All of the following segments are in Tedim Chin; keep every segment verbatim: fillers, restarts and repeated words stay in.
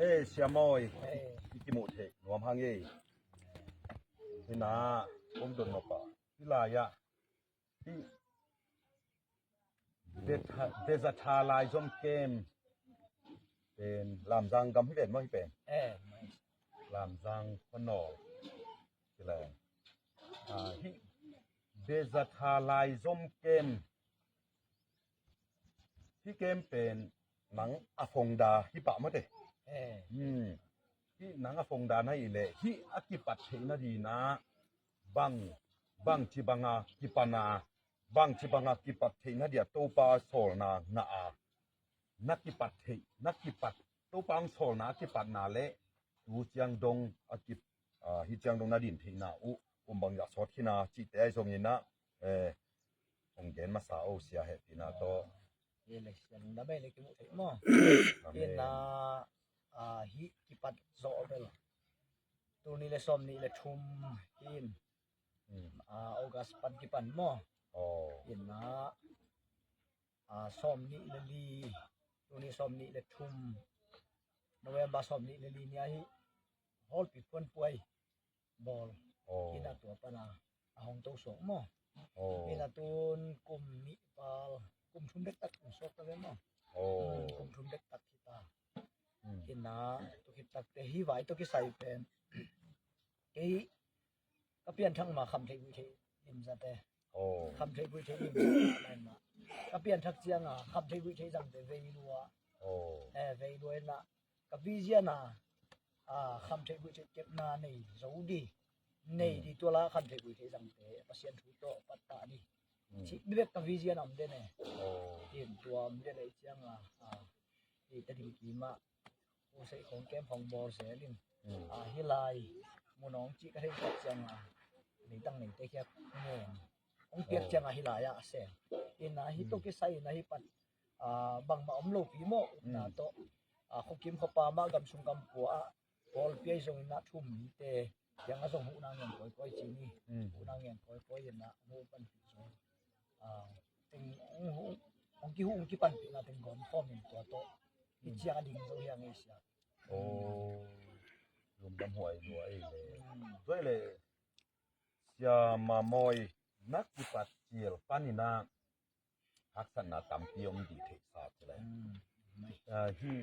Hei, Sia Mawi, i kimuh theih nuam hang ei. Hi na, kong dot nop a, hi lai-ah, hi Bethzatha laizom kem pen Lamzang gam hi ven maw, hi pen? Lamzang khua nawl hi leng, hi Bethzatha laizom kem, hi kem pen nang a founder hi pah maw te. Hi nang a founder na hi leh, hi a kipat theihna ding ah bang, bangci banga kipan a, bangci banga kipat theihna dia Topa sawlna ngah a, na kipat theih, na kipat, Topa hong sawlna a kipatna le tu ciang dong a kip, hi ciang dong na din theihna uh kum bang a sawt khin a cihte ahi zongin ah, hong gen masa o Sia, hehpihna tawh. Hi leh Sia lungdam ei, le kimuh theih maw? Hi na, hi kipat zawh bel tul nih le sawm nih le thum hi in, August pan kipan maw? Hi na, sawm nih le li, tul nih sawm nih le thum, November sawm nih le li ni a hi Hawlpi Phuanpuai bawl hi na, tua pan a hong to suak maw? Hi na, tun kum nih val, kum thum dektak hong suak ta ve maw? Kum thum dektak hi ta. Hi na, tu khit takte hi vai tawh kisai pen kei ka pianthak ma kham theih guih theih limzate. Kham theih guih theih limzate. Ka pianthak cianga kham theih guih theih zangte vei lua. Vei lua in ah ka vision a kham theih guih theih kepna nei zo di, nei di, tua la kham theih guih theih zangte Pasian thu tawh pattah di. Cih bek ka vision a om den e. Tin tua om den e cianga, hi Tedim kimah Pu Seih Khawng kem hong bawl zel in, hi lai mun hong cih ka theih tak cianga, leitang neite khiak ngen hong piak cianga hi lai-ah a sel in, hi tawh kisai in hi pan bangmah om lopi maw, upna tawh khuakim khuapa mah, gamsung gampua ah pawlpi ahi zongin ah thu-um mite kiangah zong huhna ngen kawikawi ci ni. Huhna ngen kawikawi in ah hong panpih zong, hong kihuh hong kipanpihna teng gawm khawm in tua tawh hi ciang a ding zo hi a ngei Sia. Lungdam huai lua ei le. Tua ei le Sia Mamawi, na kipat cil panin ah haksatna tampi om dih theihsa ci le. Hi,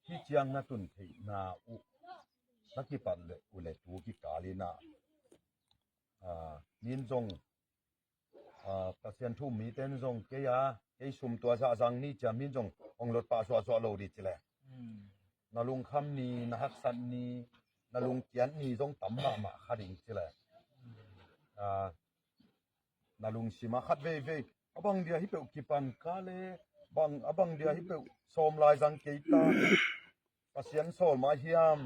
hi ciang na tun theihna uh, na kipat le uh le tu kikal in ah, min zong, Pasian thu-um mite in zong kei a, kei sum tua zah zang ni cia min zong hong lot pah zuahzuah lo dih ci le. Na lungkham ni, na haksat ni, na lungkiat ni zong tam mahmah kha ding ci le. Na lungsim ah khat veivei, a bang dia hi peuh kipan ka le, bang, a bang dia hi peuh sawm lai zang kei ta, Pasian sawl mah hiam,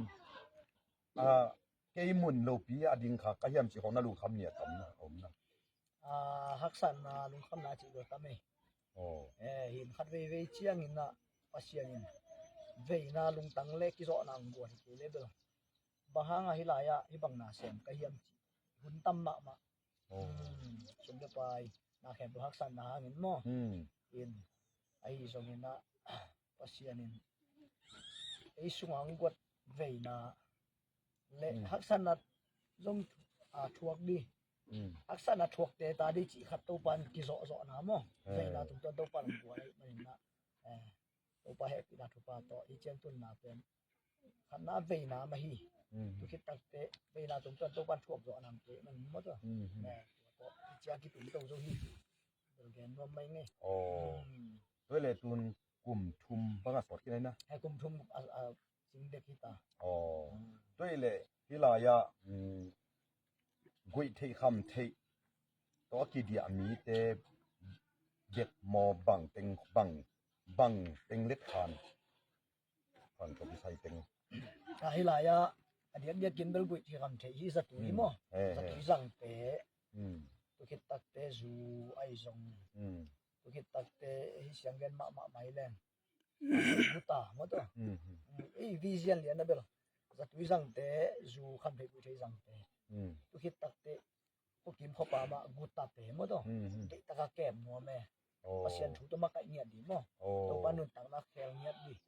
kei mun lopi a ding kha ka hiam ci khawng na lungkham ni a tam na, a om na. Haksatna lungkhamna cih bel tam ei. Hin khat veivei ciangin ah Pasian in veina lungtang le kizawhna hong guan hi kei le bel, bang hangah hi lai-ah hi bang na sem ka hiam cih hun tam mahmah. Sum le pai, na khempeuh haksatna hangin maw? In, ahi zongin ah Pasian in ei sungah hong guat veina le haksatna zong thuak dih. Haksatna thuakte ta dih cih khat Topa in kizawhzawhna maw? Veina tungtawn Topa in hong guat ahih manin ah, Topa hehpihna thupha tawh hi ciang tunna pen khatna veina mah hi. Tu khit takte veina tungtawn Topa in thuak zawh nang te man maw tua. Tua tawh hi ciang kitum to zo hi. Bel gen nuam mai ngei. Tua le tun kum thum bang a sawt khin ahi na. Kum thum a, a cing dek hi ta. Tua le hi lai-ah guih theih kham theih tawh a kidiah mite bek maw, bang teng, bang, bang teng let khan, khan tawh kisai teng. Hi lai-ah a diakdiakin bel guih theih kham theih hi zatui maw? Zatui zangte. Tu khit takte zu ahi zong, tu khit takte hi siang gen mahmah mai leng guta maw tua. Ei vision lian a bel zatui zangte, zu kham theih guih theih zangte. Tu khit takte khuakim khuapa mah gutate maw tua. Deih taka kem nuam e. Pasian thu tawh makaih ngiat dih maw? Topa nuntakna khel ngiat dih.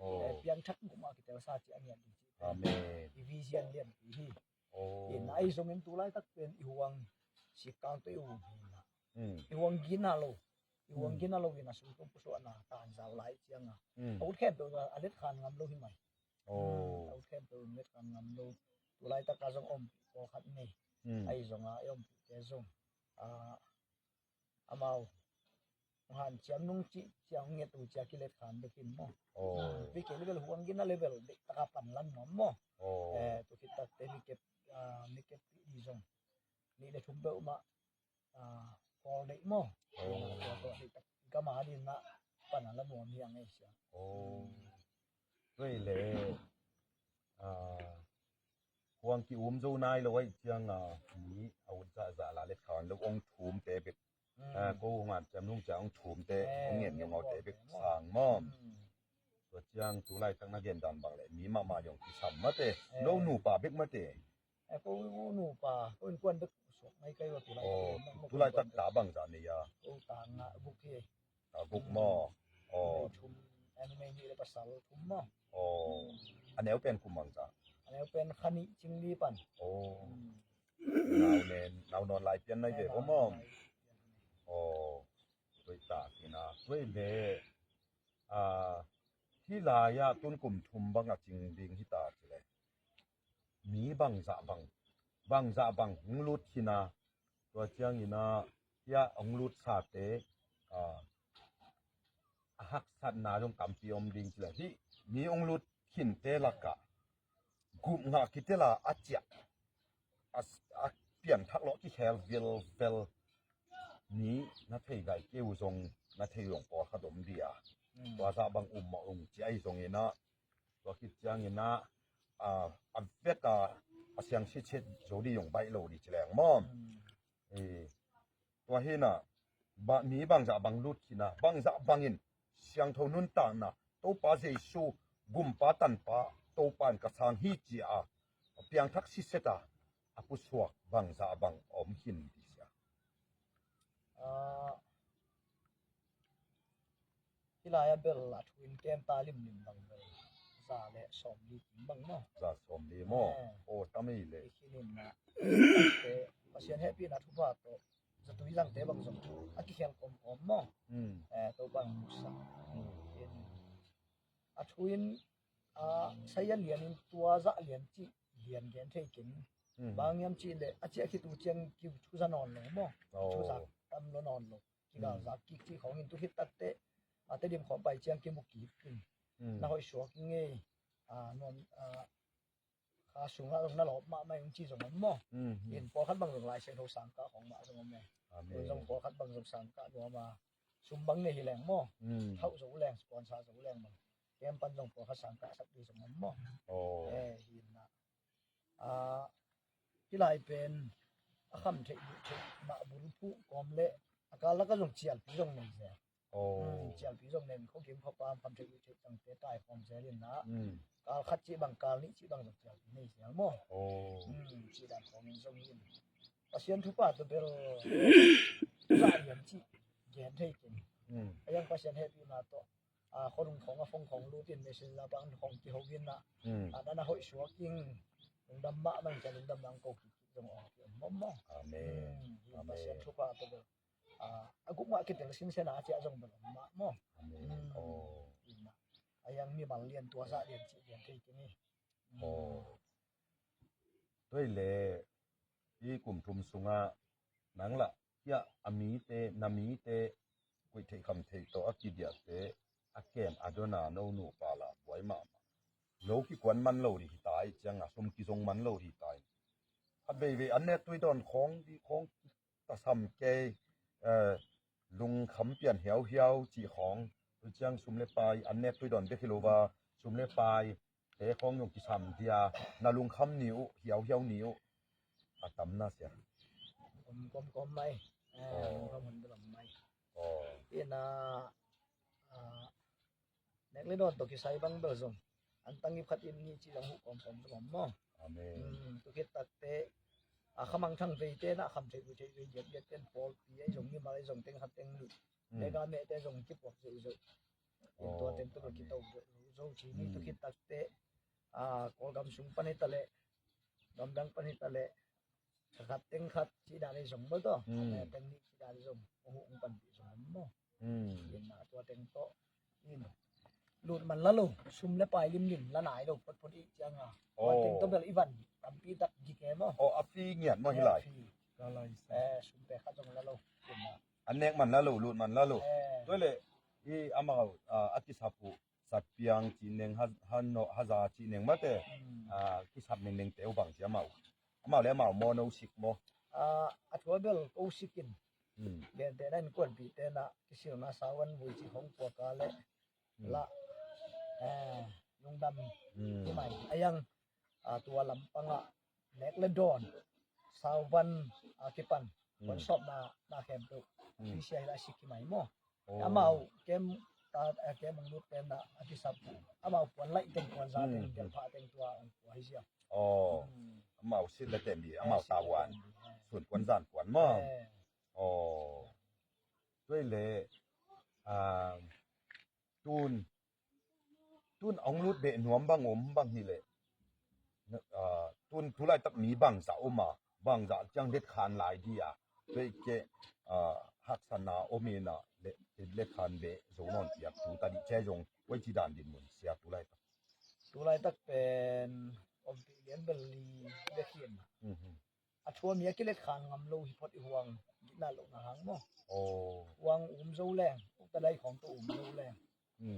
Aw. Eh, piangthak mahmah kitelsa cih a ngiat ding cih pen. Amen. I vision lianpi hi. Aw. In ahi zongin tulaitak pen i huang sikkang tawh i um hi na. Mm. I huang gina lo. I huang gina lo in a sungtum pusuahna tanzau lai cianga. Mm. A ut khempeuh a letkhan ngam lo hi mai. Aw. Mm, a ut khempeuh in letkhan ngam lo. Tulaitaka zong ompih pawlkhat nei. Mm. Ahi zonga i ompihte zong. Ah, amau hanciam nung cih ciang nget uh ciang kilet khan bek in maw. Aw. Pi ke level huang gina level deih taka panlan nuam maw. Aw. Eh, tu khit takte mi kep, ah, mi kep pi di zong nih le thum beuh mah, ah, kawl deih maw. Aw. Tua tua deih tak gama ding na panlan nuam hi ang ei sia. Aw. Tua le, ah, huang ki-um zo nai lo ahih cianga mi a ut zahzah la letkhan lo ong thumte bek. Mm. Ah, ko hong hanciam nung ciang ong thumte, eh, ong ngen ngen ngaute bek sang maw. Mm. Tua ciang tulaitak na gendan bang le mi mahmah zong kisam mate. Eh. No nupa bek mate. Eh, ko nupa, ko innkuan bek suak ngai kai lo tulaitak. Aw, tulaitak ta bangzah nei a? Ko ta nga guk hi. A guk maw. Aw. Numei thum, eh, numei nih le pasal thum maw. Aw. A neu pen kum bangzah? A neu pen kha nih cing li pan. Aw. Mm. Nau nen, nau nawn lai pian nai ve ko maw. Aw. Tua i ta kina. Tua i le, ah, hih lai-ah tun kum thum bang a cing ding hi ta ci le. Mi bangzah bang, bangzah bang hong lut khin a, tua ciangin ah, hiah hong lutsate, ah, a haksatna zong tampi om ding ci le. Hih mi hong lut khinte lakah, gup ngah kitel a a ciah, a, a piangthak lawh kikhel vilvel mi na thei gai kei uh zong, na thei zong pawlkhat om dia. Mm. Tua zah bang um mah ung ci ahi zongin ah, tua khit ciangin ah, a, a vet a, a siang sitset zo ding zong baih lo ding ci leng maw. Mm. Eh, tua hi na, ba, mi bangzah bang lut khin a, bangzah bangin siangtho nuntakna, Topa Jesu, gumpa tanpa, Topa in ka sang hi ci a, a piangthak sitset a, a pusuak bangzah bang om khin ding sia. Ah, hih lai-ah bel a thu in kem ta limlim bang bel za le sawmli kim bang maw. Za sawmli maw? Eh. Aw, tam ei le. I khin in na, te, Pasian hehpihna thupha tawh zatui zangte bang zong a kikhel kawmkawm maw. Mm. Eh, Topa in musak. Mm. In, a thu in, ah, sai a lian in tua zah lian cih lian gen thei keng. Mm. Bang hiam cih le, a ciah khit uh ciang kithuza nawn lo maw. Aw. Thuza tam lo nawn lo. Kigalzak kik cih khawng in tu khit takte, a, Tedim khawng pai ciang kimu kik in. Mm. Na hoih suak ing ei, a, nuam, a, kha sungah zong na lawp mahmah ing ci zong om maw. Mm, mm. In pawlkhat bang zong Lai Siangtho sangkah khawng mah zong om e. Amen. Tun zong pawlkhat bang zong sangkah nuam a, sum bang nei hi leng maw. Mm. Thauh zo leng, sponsor zo leng bang. Kem pan zong pawlkhat sangkah sak ding zong om maw. Aw. Eh, hi in na. Ah, hih lai pen a kham theih duh theih mah bul phuh kawm le a kal lakah zong cialpi zong nei zel. Aw. Hmm, cialpi zong nei, khuakim khuapam kham theih duh theih tangte tai kawm zel in na. Hmm. Kal khat cih bang, kal nih cih bang zong cialpi nei zel maw. Aw. Hmm, cih dan kawm in zong in. Pasian thupha tawh bel zah lian cih gen thei keng. Hmm. A yang Pasian hehpihna tawh a, khuadung khawng a phone khawng lut in Messenger bang khawng kiho in na. Hmm. A, na na hoih suak ing. Lungdam mahmah ing, lungdam nang ko kik kik zong ong ki om maw. Amen. Hmm, Amen. Pasian thupha tawh bel. A, a gup ngah kitel sinsen a ciah zong bel om mah maw. Amen. Hmm. Aw. In na. A yang mimal lian tua zah lian cih lian thei keng hi. Hmm. Aw. Tua i le, i kum thum sungah nang lah hiah a mite, na mite, koih theih kham theih tawh a kidiahte a kem a dona no nupa la buai mahmah. Lo kikuan man lo ding hi ta ih cianga, sum kizong man lo ding hi ta ih. Khat veivei an nek tui dawn khawng dih khawng tasam kei, eh, lungkham pian hiauhiau cih khawng. Tu ciang sum le pai an nek tui dawn bek hi lo va, sum le pai te khawng zong kisam dia, na lungkham ni uh, hiauhiau ni uh. A tam na sia. Om kawmkawm mai. Eh, aw. Lungkham hun bel om mai. Aw. Ina, ah, nek le dawn tawh kisai bang bel zong an tangip khat in nih cih zong huh kawmkawm zong om maw. Amen. Hmm, tu khit takte, a khamang thang veite na kham theih uh theih vei diakdiak ten pawlpi ahi zong mimal ahi zong teng khat teng nih. Hmm. Mega mehte zong kipuak zeuhzeuh. Tua teng tawh ka kito zo ci ni. Tu khit takteh Kawlgam sung pan hi ta leh, gamdang pan hi ta leh, khat teng khat cih dan hi zong maw, tawh teng nih cih dan hi zong hong huh hong panpih zong om maw? Tua teng tawh in lut man la lo, sum le pai limlim la nai lo photphot i cianga, tua teng tawh bel i van tampi tak gik e maw? Aw, a fee ngiat maw hi lai? Sum pek khat zong la lo. A nek man la lo, lut man la lo. Tua leh i amau a kisap uh satpiang cih neng, haza cih neng mate, kisap nengneng te uh bang ci amau, amau le amau maw, no sik maw? A thua bel ko sik in, gentehna in kuanpih tena kisilna sauvan vui cih hong puaka le lah lungdam hi mai. A yang tua lampangah nek le dawn, sauvan a kipan, puan sawpna na khempeuh pisia hi lah sik hi mai maw? Amau kem ta, kem hong lut tenna a kisap, amau puan laih teng, puan za teng, gelphah teng tua hong pua hi ziau. Amau sit le tem hi, amau tavuan sun puan zan puan maw? Tua leh tun tun a hong lut beh nuam bang om bang hi leh, tun tulaitak mi bangzah om a, bangzah ciang letkhan lai di a, tua i keh haksatna om in a, letkhan beh zo nawn piak tu ta dih cia zong koi ci dan din mun sia tulaitak? Tulaitak pen ompih lian bel li bek hi in a, a thua mi a kiletkhan ngam lo hi phot i huang gitna lohna hang maw? Huang um zo leng, ukta lai khawng tawh um zo leng,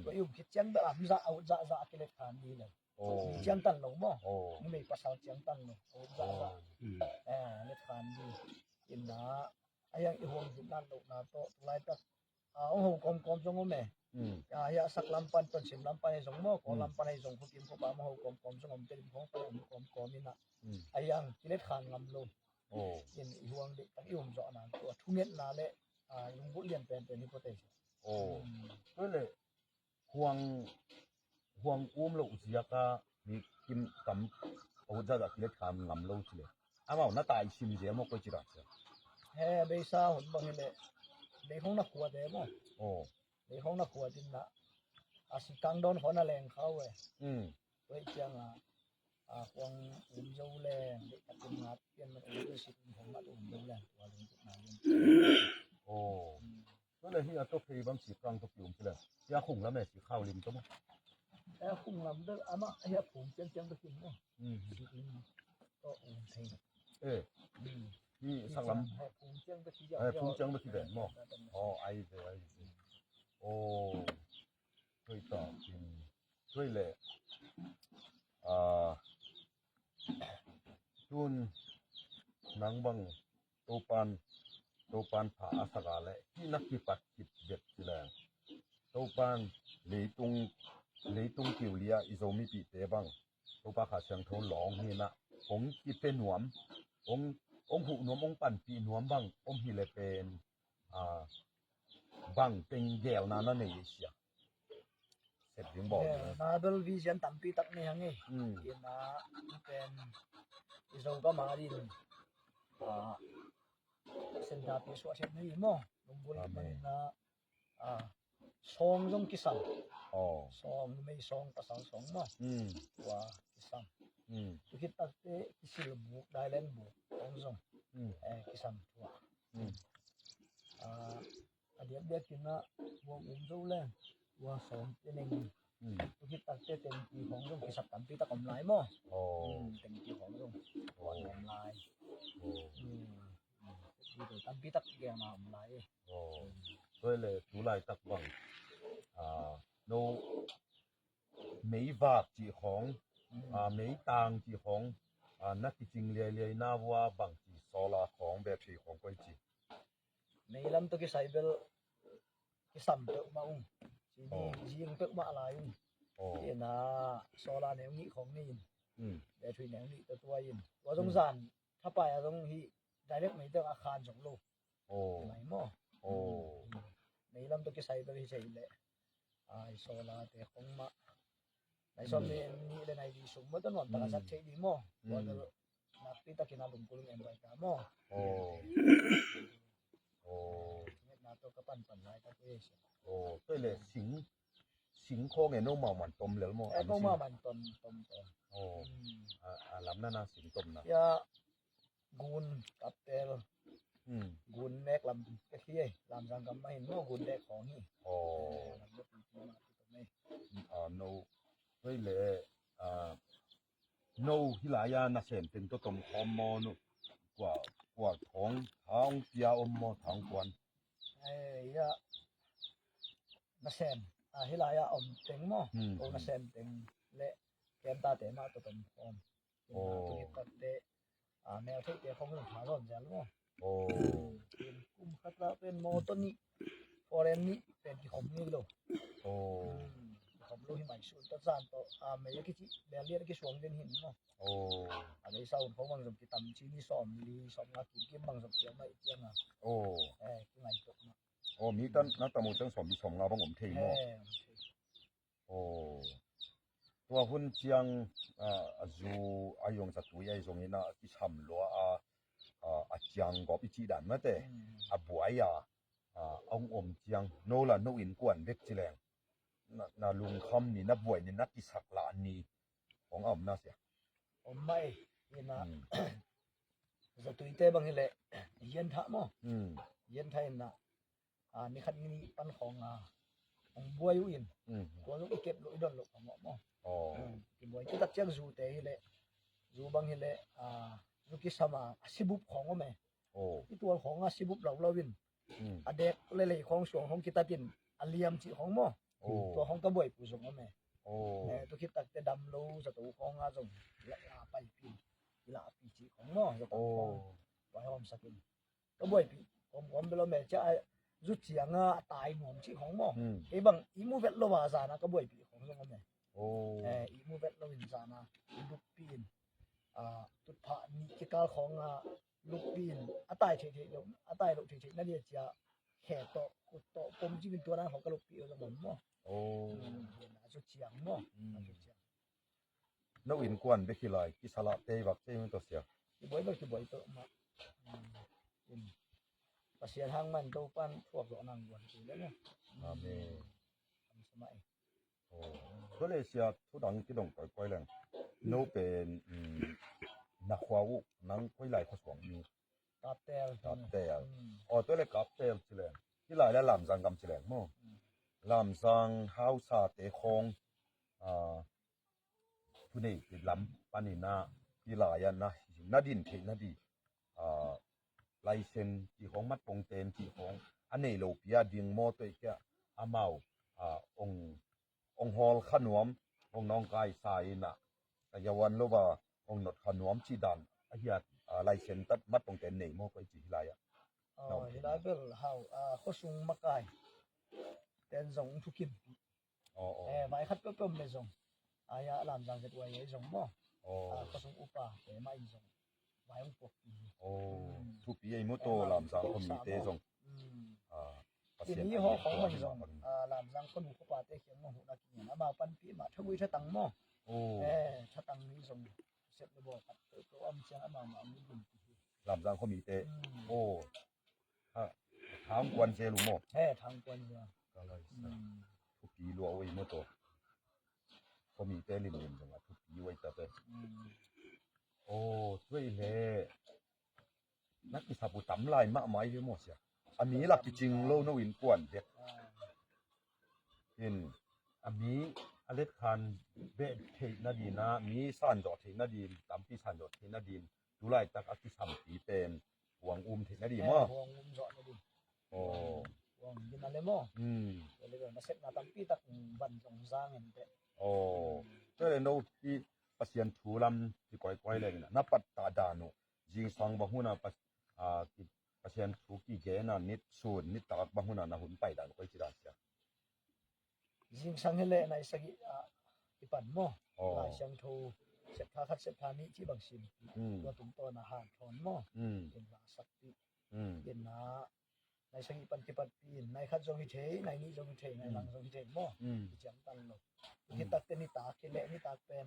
tua i um khit ciang bel a, a ut zahzah a kiletkhan di leng, ciang tan lo maw? Numei pasal ciang tan lo, a ut zahzah letkhan di. Inna a yang i huang gitna lohna tawh tulaitak hong ho kawmkawm zong om e. Hiah sak lam pan, Tonsim lam pan ahi zong maw, Kawl lam pan ahi zong, khuakim khuapa hong ho kawmkawm zong om, Tedim khawng pan om kawmkawm inna, a yang kiletkhan ngam lo in i huang deihtak i um zawhna tua thungetna le lunggulh lian penpen hi phot ei. Tua leh huang, huang um loh ziaka mi kim tam a ut zahzah kiletkhan ngam lo ci leh, amau na tai sim zel maw, koi ci dan sia? He, beisa hun bang hi leh, lei khawng na khuat e maw? Lei khawng na khuat inna, a sikang dawn khawng na leng khau e. Tua i cianga a huang um zo leng, deihtakin ngat pian man um zo, sik um khawng ngat um zo leng, tua lungkutna leng. Tua leh hi a tawh phei bang sikang tawh ki um ci leh, hi a khung lam e, sikhau lim tawh maw? Hi a khung lam bel amah hi a phung ciangciang tawh ki um maw? Sik lim tawh um thei. Hi sak lam, hi phung ciang tawh ki, hi phung ciang tawh ki ben maw? Aw, ai ve, ai ve. Aw, tua i ta. Tua leh tun nang bang Topan, Topan pha a sak a leh hih na kipat khit vet ci leng, Topan leitung, leitung kiu lia i Zomipihte bang Topa Kha Siangtho lawng hi inna, hong kipia nuam, hong, hong huh nuam, hong panpih nuam bang om hi leh pen bang teng gelna na nei i sia? Sep ding bawl ding. Na bel vision tampi tak nei hang e. Inna pen i Zogam a din senda pi suah sep nei maw? Lunggulh hi maninna sawng zong kisam. Sawng, numei sawng, pasal sawng maw? Tua kisam. Tu khit takteh kisil buk, dailen buk khawng zong kisam tua. A diakdiak inna huang um zo leng, tua sawng teneng. Tu khit takteh tengpi khawng zong kisap tampi tak om lai maw? Tengpi khawng zong tua om lai. Tampi tak kigelna om lai. Tua leh tulaitak bang no meivak cih khawng, meitang cih khawng na kicing liailiai na vua bang ci, solar khawng, battery khawng koi ci? Meilam tawh kisai bel kisam peuhmah ung. Cini zing peuhmah lai ung. Inna solar neu nih khawng nei in, battery neu nih tawh tuai in, tua zong zan thapai a zong hih direct meite a khan zong lo. Mai maw? Meilam tawh kisai bel hi thei leh, ai, solar te khong mah nai sawm nih le nai li sum maw, tawh nuam taka zat thei ding maw? Tua bel nakpi takin a lungkul ung em bai ta maw? Ngetna tawh ka panpan lai tak e. Tua leh sing, sing khawng e, nomau man tom lel maw? Eh, a misi nomau man tom, tom, tom. Oh. Hmm. A, a lam na na sing tom na. Ya, gun kaptel. Hmm. Gun nek lam ka hi e. Lamzang gam mah hin maw, gun nek khawng hi. Oh. Eh, lam na pi pi mah pi tom e. Ah, no. Hoi le, ah, no hih lai-a nasem teng tawh tom khawm maw no? Kua, kua thawng, thawng pia om maw, thawng kuan? Eh, ya. Nasem. Ah, hih lai-a om teng maw? Hmm, ko hmm. Nasem teng le kem tate mah tawh tom khawm. Oh. Tu hih takte, ah, mel theihte khawng zong tha zawn zel maw? Oh. Kum khat ah pen mawtaw nih, foreign nih pen kikhom ngei lo. Oh. Hmm, kikhom lo hi mai sun tawh zan tawh, ah, mei a kici, bel lian a kisuang den hin maw? Oh. A lei sa un khawng bang zong kitam ci ni sawm li, sawm nga kim kim bang zong kiam mai ciang a. Oh. Eh, kingai tok mah. Oh, mi tan na tam uh ciang sawm li sawm nga bang om thei maw? Eh, om thei. Oh. Tua hun ciang, ah, a zu a zong zatui a zong in a kisam lua a, ah, a ciang gawp i cih dan mate. Hmm. A buai a, ah, a hong om ciang no la no innkuan bek ci leng. Na, na lungkham ni, na buai ni, na kisak lah ni. Hong a om na sia. Om mai, in a, hmm. Zatuite bang hi leh, hian thah maw? Hmm. Hian thah in a, ah, ni khat ni nih pan khawng a hong buai uh in. Mm. Tua zong i kep loh, i don loh ka mawh maw. Oh. Mm, kibuai. Tua tak ciang zute hi leh, zu bang hi leh, ah, zu kisam a, a sibup khawng om e. Oh. I tual khawng a sibup lo lo in. Mm. A dek lelei khawng suang khawng kitat in, a liam cih khawng maw. Oh. Tua khawng ka buaipih zong om e. Oh. Eh, tua khit takte dam lo zato khawng a zong la, la paipih, i lahpih cih khawng maw. Zato khawng. Oh. Tua hawmsak in. Ka buaipih kawmkawm bel om e, cia a zu ciang a tai nuam cih khawng maw. Hmm. Kei bang i mu vet lo a zan a ka buaipih khawng zong om e. Oh. Eh, i mu vet lo in zan a i luppi in, ah, tutphah nih kikal khawng a luppi in a tai thei thei lo, a tai lo thei thei na dia cia khe tawh, kut tawh, pom cih in tua dan khawng ka luppi lo zong om maw. Oh. Hmm, a zu ciang maw. Hmm. A zu ciang. No innkuan bek hi lai, kisa lah tei vak tei mah tawh sia. Kibuai bek kibuai tawh mah. Hmm. Pasian hang man Topan thuak zawh nang guan ti le maw. Amen. Kam sa mah e. Oh. Tua le sia thu dang kidong koikoi leng. No pen, mm, na khua uh, nang koi lai khua suang mi. Kaptel. Kaptel. Mm. Oh, tua le Kaptel ci leng. Hih lai le Lamzang gam ci leng maw. Mm. Lamzang hausa te khawng, ah, thunei te lam panin a, hih lai a na, na din theih na di, ah, license cih khawng, mat pong ten cih khawng a nei lopi a ding maw, tua i kia amau, ah, ong ong hawl kha nuam, ong nawngkaisa in a, ka yawan lo va ong not kha nuam cih dan a hiat, ah, license tat mat pong ten nei maw, koi ci hih lai a. Oh, hih lai bel hau, ah, khuasung makai ten zong thukim. Oh, oh. Eh, vai khat peuhpeuh om le zong. Ai a Lamzang Z Y A zong maw. Oh. Ah, khuasung upa te mah in zong vai hong puak hi. Oh, hmm. Thupi ei maw tawh, eh, Lamzang khuamite zong. Hmm. Ah, Pasian in hi haw khawng man zong, ah, Lamzang khuanu khuapate kiang mah huhna kingen amau panpih mah thagui thatang maw. Oh. Eh, thatang hi zong sep le bawl khat peuhpeuh om ciang amau mah om ding hi. Lamzang khuamite. Hmm. Oh. Ha, thang kuan zel uh maw? Eh, thang kuan zel. Ka lai sa. Hmm. Thupi lua uh ei maw tawh. Khuamite limlim zong a thupi uh ei ta te. Hmm. Oh, tua i le. Na kisap uh tam lai mahmah hi maw sia. A mi lak kicing lo no innkuan dek. In, a mi a letkhan beh theih nadin a, mi sanzawh theih nadin, tampi sanzawh theih nadin, tu laitak a kisampi pen huang um theih nadin maw. Eh, huang um zawh nadin. Oh. Huang din a le maw. Hmm. Tua le nasepna tampi tak van zong zang en teh. Oh. Tua le no i Pasian thu lam i koikoi leng na pattah dan uh. Zingsang bang hun a Pas-, ah, ki-, Pasian thu kigen a nit sun, nitak bang hun a na hun pai dan koi ci dan sia. Zingsang hi leh nai sagih ah kipan maw. Oh. Lai Siangtho septha khat septha nih ci bang sim. Hmm. Tua tungtawn a hanthawn maw. Hmm. In la sakpih. Hmm. In na nai sagih pan kipatpih in, nai khat zong hi thei, nai nih zong hi thei, nai lang zong hi thei maw. Hmm. Kiciamtan lo. Hmm. Hi takte nitak hi leh nitak pen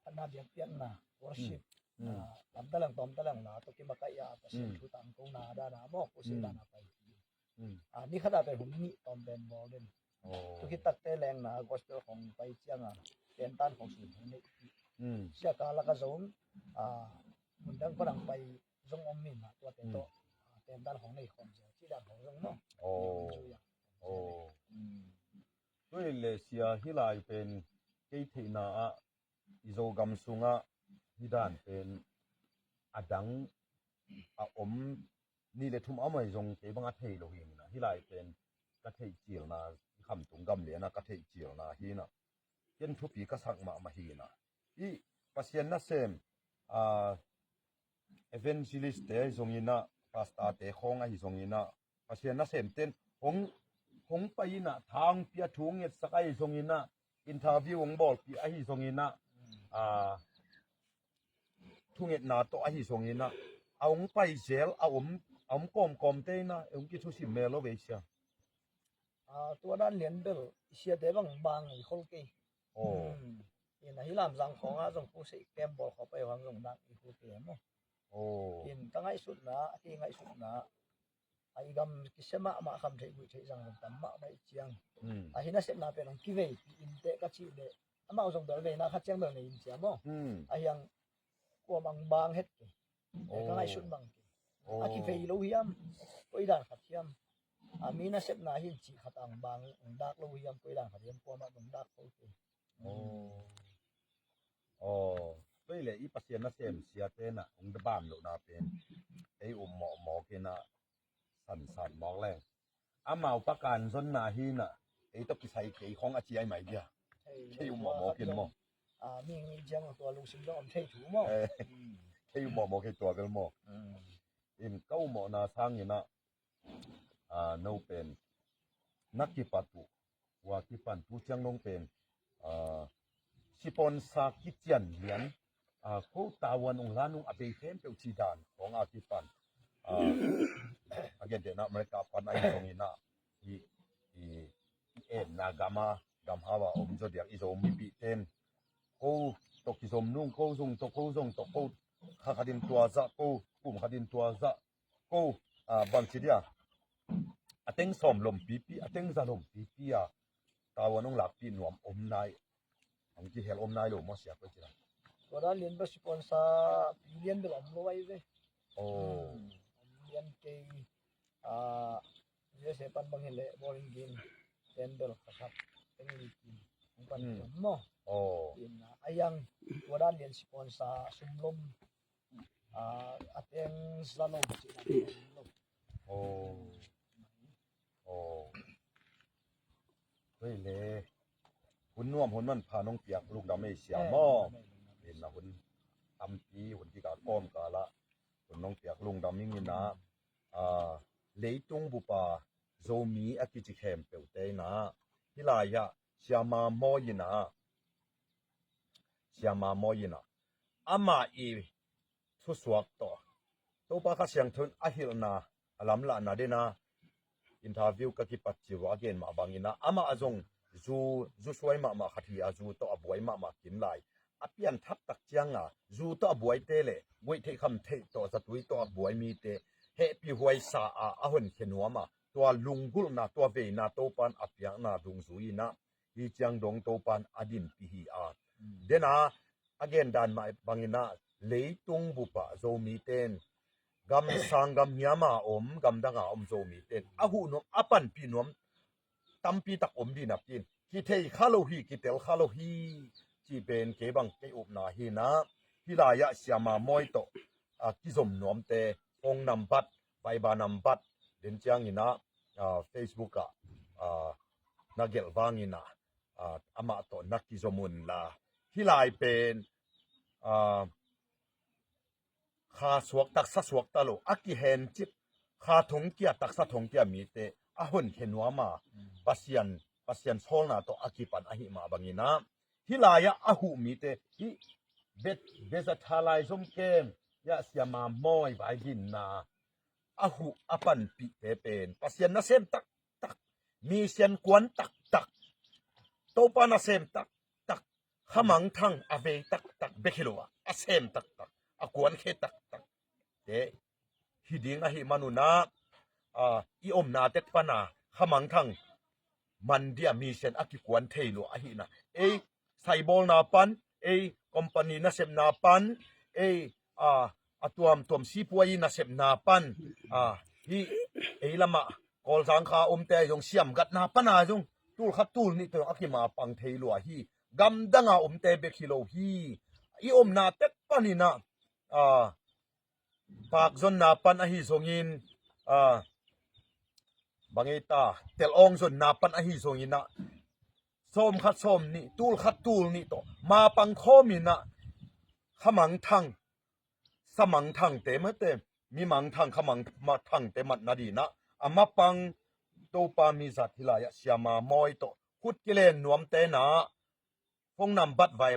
phatna biakpiakna, worship. Hmm. Ah, lamta lang tawmta lang la tawh kimakaih a Pasian thu tangkona dan a maw, khuasia dan a pai. Hmm. Ah, ni khat a pen hun nih tawm pen bawl in. Aw. Tua khit takte lengna gospel khawng pai cianga tentan khawng sum khawng nei. Hmm. Sia ka laka zong, ah, mun dang kua dang pai zong om mi mah tuate tawh, ah, tentan khawng nei khawm sia ci dan khawng zong maw. Aw. Nei khawm zui a. Aw. Hmm. Tua hi le sia hih lai pen kei theihna ah i Zogam sungah hih dan pen a dang a om nih le thum a om ahi zong kei bang a thei lo hi ina hih lai pen ka theih cilna i Khamtung gam liana ka theih cilna hi ina ken thupi ka sak mahmah hi ina i Pasian nasem, ah, evangelist te ahi zong ina pastor te khawng ahi zong ina Pasian nasem ten hong, hong pai ina tha hong pia thu hong ngetsak ahi zong ina interview hong bawlpih ahi zong ina, ah, thungetna tawh ahi zong ina a hong pai zel a om, a om kawmkawm te ina hong kithusim mel lo vei sia. Ah, tua dan lian bel i siate bang bang i khol kei. Aw. Hmm. Ina hih Lamzang khawngah zong khusei kem bawl khawp ahi hang zong bang i khol kei maw. Aw. In ka ngaihsutna a ki ngaihsutna a i gam kisia mahmah kham theih guih theih zang zong tam mahmah i ciang. Hmm. A hi nasepna pen hong kiveipih in teh ka cih leh amau zong bel veina khat ciang bel nei in cia maw. Hmm. A hiang kuamah hong bang het kei. Ka ngaihsut bang kei. Aw. A kivei lo hiam? Koi dan khat hiam? A mi nasepna hin cih khat ang bang hong dak lo hiam? Koi dan khat hiam? Kuamah hong dak lo kei. Aw. Aw. Tua hi le i Pasian nasem siate na hong da bam lohna pen ei um mawkmawk ina sansan mawk leng amau pakan zonna hi na ei tawh kisai kei khong a ciai mai dia. Kei um mawkmawk in maw. Ah, mi ngi ciang tua lungsim dong om thei thu maw. Eh. Hmm. Kei um mawkmawk kei tua bel maw. Hmm. In ka um mawkna sang ina, ah, no pen na kipat uh ua kipan tu ciang nong pen, ah, sponsor kician lian, ah, ko tawan ung lan ung a bei khempeuh ci dan kong a kipan, ah, a gentehna America pan a i zong ina i, i, i enna gama gam hawa om zo diak i zo mipih ten ko tawh kizom nung ko zong tawh ko zong tawh ko kha khatin tua zah ko kum khatin tua zah ko, ah, bangci dia a teng sawm lompipi a teng za lompipi a tawan hong lakpih nuam om nai, hong kihel om nai lo maw sia koi cina. Tua dan lian bel sponsor pi lian bel om lo ai ve. Oh. Hmm. Om lian kei, ah, U S A pan bang hi leh bowling game ten bel kha khat teng li kin hong pan om maw. Oh. Ina a yang tua dan lian sponsor sum lom, ah, a teng za lom cih dan lom. Oh. Oh. Tua hi le hun nuam hun manpha nong piak lungdam ei sia maw. Ina hun tampi hun kikal kawmkal ah hun nong piak lungdam ing ina, ah, leitung bupa Zomi a kici khempeuhte ina hih lai-ah Siama Mawi ina, Siama Mawi ina amah i thusuak tawh Topa Kha Siangtho in a hilhna a lamlahna dena interview ka kipat ciu a gen mah bang ina amah a zong zu, zu suai mahmah khat hi a zu tawh a buai mahmah kim lai a pianthak tak cianga zu tawh a buaite le guih theih kham theih tawh zatui tawh a buai mite hehpih huaisa a a honkhia nuam a tua lunggulhna tua veina Topan a piakna dungzui ina hi ciang dong Topan a dinpih hi a. Dena a gen dan mah bang ina leitung bupa Zomite in gam sang gam hiama om gam danga om Zomite in a huh nuam a panpih nuam tampi tak om dih napi in kithei kha lo hi kitel kha lo hi cih pen kei bang kei upna hi ina hih lai-ah Siama Mawi tawh, ah, kizom nuamte phone nambat Viber nambat den ciang ina, ah, Facebook ah, ah, na gelh vang ina, ah, amah tawh na kizom un la hih lai pen, ah, kha suak taksa suak ta lo a kihencip kha thongkia taksa thongkia mite a honkhia nuam a Pasian, Pasian sawlna tawh a kipan ahi mah bang ina hih lai-ah a huh mite hih bet, beza tha lai zom kem ya Siama Mawi vai ginna a huh a panpihte pen Pasian nasem taktak, mi sian kuan taktak, Topa nasem taktak, khamangthang a vei taktak bek hi lo a a sem taktak a kuankhe taktak te hi ding ahi manun ah, ah, i omna tek pana khamangthang man dia mission a kikuan thei lua ahihna. Ei saibawlna pan, ei company nasepna pan, ei a, a tuamtuam sipuai nasepna pan, a, hih ei lamah Kawlzang kha omte zong siamgatna pana zong tulkhat tulnih tawh a kimapang thei lua hi. Gamdanga omte bek hi lo hi. I omna tek paninah a, pakzonna pan ahi zongin, a, bangei ta, telawng zonna pan ahi zonginah sawmkhat sawmnih, tulkhat tulnih tawh mapang khawminah khamangthang, samangthangte mate, mimangthang, khamangthangte matna dinah a mapang Topa mizat hilaiah Siama Mawi tawh khut kilen nuamte na phone nambat, vai,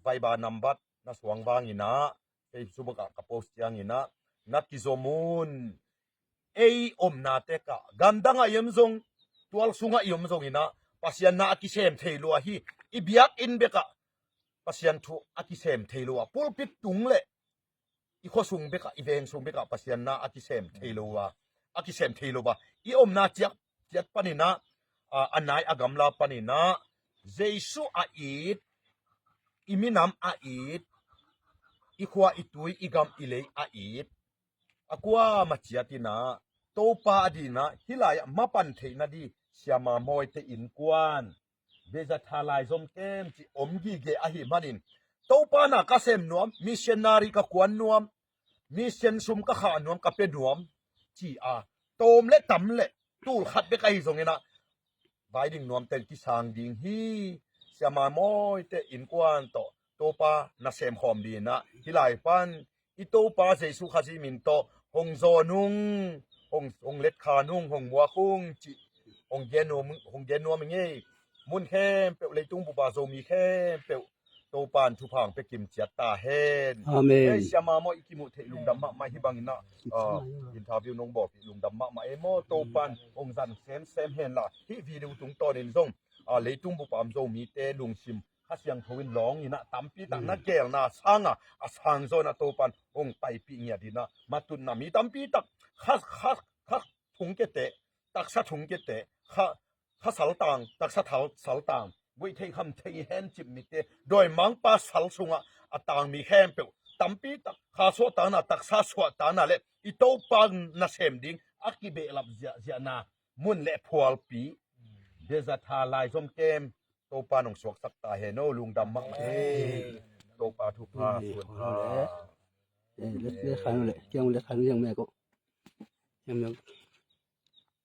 Viber nambat na suang vanginah Facebook ah ka post cianginah na kizom un. Ei omna tekah gamdangah i om zong, tual sungah i om zonginah Pasian na a kisem thei lua hi. I biakinn bekah Pasian thu a kisem thei lua, pulpit tung le i khuasung bekah, i vengsung bekah Pasian na a kisem thei lo a, a kisem thei lo a, i omna ciak, ciat paninah, a, a nai a gamla paninah Jesu a it, i minam a it, i khua i tui i gam i lei a it, a kuama ciatinah Topa a dinah hilaiah mapan theihna di Siama Mawite innkuan Bezatha laizom kem ci om gige ahi manin, Topa na ka sem nuam, missionary ka kuan nuam, mission sum ka khah nuam, ka pe nuam, ci a tawm le tam le tulkhat bek ahi zonginah vai ding nuamte kisang ding hi. Siama Mawite innkuan tawh Topa na semkhawm dinah hilai pan i Topa Jesu Khazih min tawh hong zawn ung, hong, hong letkhan ung, hong muak ung cih hong gen nuam, hong gen nuam ing ei. Mun khempeuh, leitung bupa Zomi khempeuh Topan thupha hong pia kimciat ta hen. Amen. Ei, Siama Mawi, i kimuh theih lungdam mahmah hi banginah, ah, interview nong bawlpih lungdam mahmah ei maw. Topan hong zan semsem henla hih video tungtawnin zong, ah, leitung bupa om Zomite lungsim Kha Siangtho in lawnginah tampitak na gelna sanga a sangzawnah Topan hong paipih ngiat inah matutna mi tampitak kha, kha, kha thungkiate, taksa thungkiate, kha, kha saltang, taksa thal, saltang, guih theih kham thei hen cip mite, dawimangpa sal sungah a tang mi khempeuh tampitak kha suahtakna, taksa suahtakna le i Topa nasem ding a kibehlap ziahziahna mun le phualpi Bezatha laizom kem Topa nong suaksak ta hen aw. Lungdam mahmah ei. Topa thupha, ei, Topa thupha. Ei, let, let khan le, kiang let khan yang me ko. Yang me.